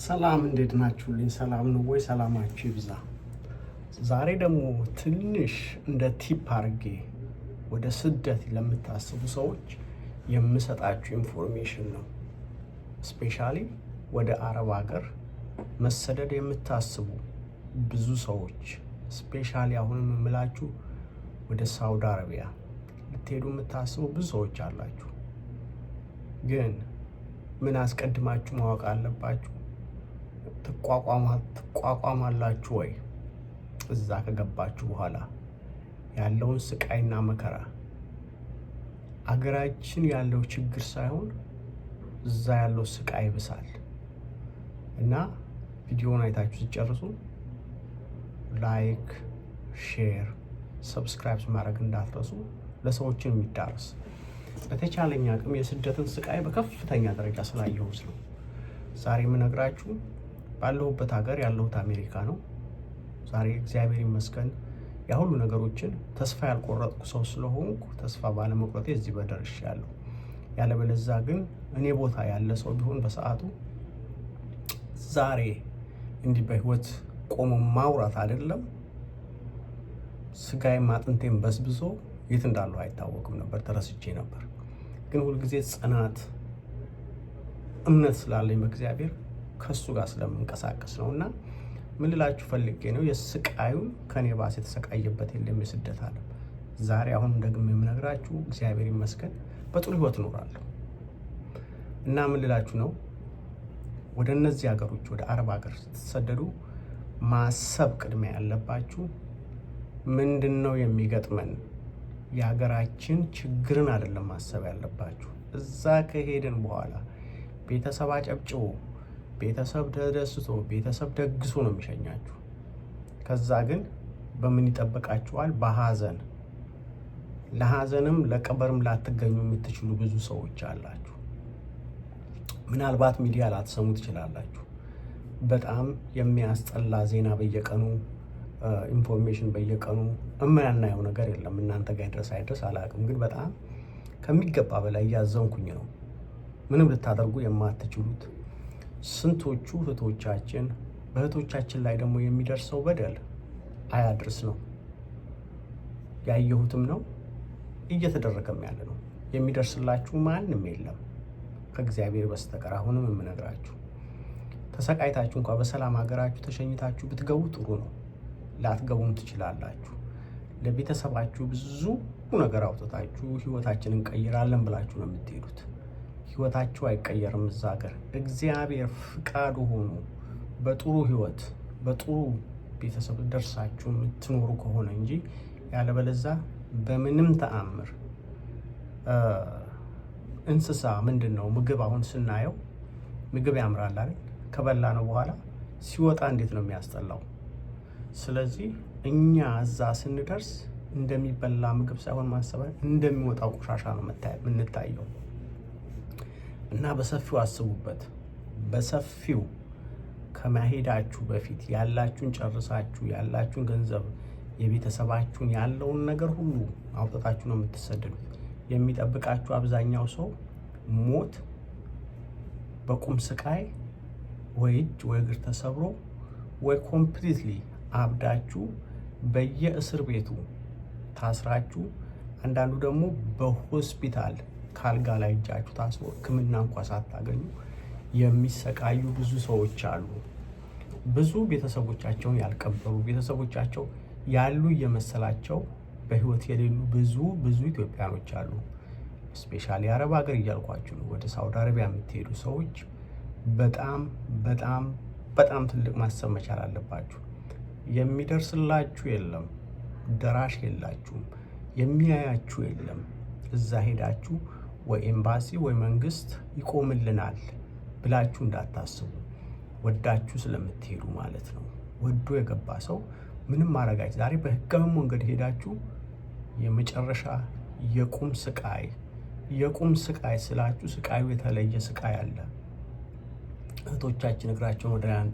ሰላም፣ እንዴት ናችሁልኝ? ሰላም ነው ወይ? ሰላማችሁ ይብዛ። ዛሬ ደግሞ ትንሽ እንደ tip አድርጌ ወደ ስደት ለምታስቡ ሰዎች የምሰጣችሁ information ነው። Especially ወደ አረብ ሀገር መሰደድ የምታስቡ ብዙ ሰዎች፣ especially አሁንም የምላችሁ ወደ ሳውዲ አረቢያ ልትሄዱ የምታስቡ ብዙ ሰዎች አላችሁ። ግን ምን አስቀድማችሁ ማወቅ አለባችሁ? ትቋቋማላችሁ ወይ? እዛ ከገባችሁ በኋላ ያለውን ስቃይና መከራ፣ አገራችን ያለው ችግር ሳይሆን እዛ ያለው ስቃይ ይብሳል። እና ቪዲዮውን አይታችሁ ሲጨርሱ like፣ share፣ subscribe ማድረግ እንዳትረሱ፣ ለሰዎችን የሚዳረስ። በተቻለኝ አቅም የስደትን ስቃይ በከፍተኛ ደረጃ ስላየሁት ነው ዛሬ የምነግራችሁ። ባለሁበት ሀገር ያለሁት አሜሪካ ነው። ዛሬ እግዚአብሔር ይመስገን ያ ሁሉ ነገሮችን ተስፋ ያልቆረጥኩ ሰው ስለሆንኩ ተስፋ ባለመቁረጤ እዚህ በደርሻለሁ። ያለበለዛ ግን እኔ ቦታ ያለ ሰው ቢሆን በሰዓቱ ዛሬ እንዲህ በህይወት ቆሞ ማውራት አይደለም፣ ስጋዬም አጥንቴም በስብሶ የት እንዳለሁ አይታወቅም ነበር፣ ተረስቼ ነበር። ግን ሁልጊዜ ጽናት፣ እምነት ስላለኝ በእግዚአብሔር ከእሱ ጋር ስለምንቀሳቀስ ነው። እና ምን ልላችሁ ፈልጌ ነው፣ የስቃዩን ከኔ ባስ የተሰቃየበት የለም የስደት ዓለም። ዛሬ አሁን ደግሞ የምነግራችሁ እግዚአብሔር ይመስገን በጥሩ ህይወት እኖራለሁ። እና ምን ልላችሁ ነው፣ ወደ እነዚህ ሀገሮች፣ ወደ አረብ ሀገር ስትሰደዱ ማሰብ ቅድሚያ ያለባችሁ ምንድን ነው የሚገጥመን? የሀገራችን ችግርን አይደለም ማሰብ ያለባችሁ። እዛ ከሄድን በኋላ ቤተሰብ አጨብጭቦ፣ ቤተሰብ ተደስቶ፣ ቤተሰብ ደግሶ ነው የሚሸኛችሁ። ከዛ ግን በምን ይጠብቃችኋል? በሀዘን። ለሀዘንም ለቀበርም ላትገኙ የምትችሉ ብዙ ሰዎች አላችሁ። ምናልባት ሚዲያ ላትሰሙ ትችላላችሁ። በጣም የሚያስጠላ ዜና በየቀኑ፣ information በየቀኑ የማናየው ነገር የለም። እናንተ ጋር ድረስ አይድረስ አላውቅም፣ ግን በጣም ከሚገባ በላይ እያዘንኩኝ ነው። ምንም ልታደርጉ የማትችሉት ስንቶቹ እህቶቻችን፣ በእህቶቻችን ላይ ደግሞ የሚደርሰው በደል አያድርስ ነው። ያየሁትም ነው፣ እየተደረገም ያለ ነው። የሚደርስላችሁ ማንም የለም ከእግዚአብሔር በስተቀር። አሁንም የምነግራችሁ ተሰቃይታችሁ እንኳ በሰላም ሀገራችሁ ተሸኝታችሁ ብትገቡ ጥሩ ነው። ላትገቡም ትችላላችሁ። ለቤተሰባችሁ ብዙ ነገር አውጥታችሁ ህይወታችንን እንቀይራለን ብላችሁ ነው የምትሄዱት። ህይወታችሁ አይቀየርም እዛ ሀገር። እግዚአብሔር ፍቃዱ ሆኖ በጥሩ ህይወት በጥሩ ቤተሰብ ደርሳችሁ የምትኖሩ ከሆነ እንጂ ያለበለዛ በምንም ተአምር። እንስሳ ምንድን ነው፣ ምግብ አሁን ስናየው ምግብ ያምራል አይደል? ከበላነው በኋላ ሲወጣ እንዴት ነው የሚያስጠላው? ስለዚህ እኛ እዛ ስንደርስ እንደሚበላ ምግብ ሳይሆን ማሰብ እንደሚወጣው ቆሻሻ ነው የምንታየው። እና በሰፊው አስቡበት። በሰፊው ከመሄዳችሁ በፊት ያላችሁን ጨርሳችሁ፣ ያላችሁን ገንዘብ፣ የቤተሰባችሁን ያለውን ነገር ሁሉ አውጥታችሁ ነው የምትሰደዱት። የሚጠብቃችሁ አብዛኛው ሰው ሞት፣ በቁም ስቃይ፣ ወይ እጅ ወይ እግር ተሰብሮ፣ ወይ completely አብዳችሁ በየእስር ቤቱ ታስራችሁ፣ አንዳንዱ ደግሞ በሆስፒታል ካልጋ ላይ እጃችሁ ታስሮ ሕክምና እንኳ ሳታገኙ የሚሰቃዩ ብዙ ሰዎች አሉ። ብዙ ቤተሰቦቻቸውን ያልቀበሩ፣ ቤተሰቦቻቸው ያሉ እየመሰላቸው በህይወት የሌሉ ብዙ ብዙ ኢትዮጵያኖች አሉ። Especially አረብ ሀገር እያልኳችሁ ነው። ወደ ሳውዲ አረቢያ የምትሄዱ ሰዎች በጣም በጣም በጣም ትልቅ ማሰብ መቻል አለባችሁ። የሚደርስላችሁ የለም፣ ደራሽ የላችሁም፣ የሚያያችሁ የለም። እዛ ሄዳችሁ ወይ ኤምባሲ ወይ መንግስት ይቆምልናል ብላችሁ እንዳታስቡ። ወዳችሁ ስለምትሄዱ ማለት ነው። ወዶ የገባ ሰው ምንም ማድረግ ዛሬ በህጋዊ መንገድ ሄዳችሁ የመጨረሻ የቁም ስቃይ፣ የቁም ስቃይ ስላችሁ ስቃዩ የተለየ ስቃይ አለ። እህቶቻችን እግራቸውን ወደ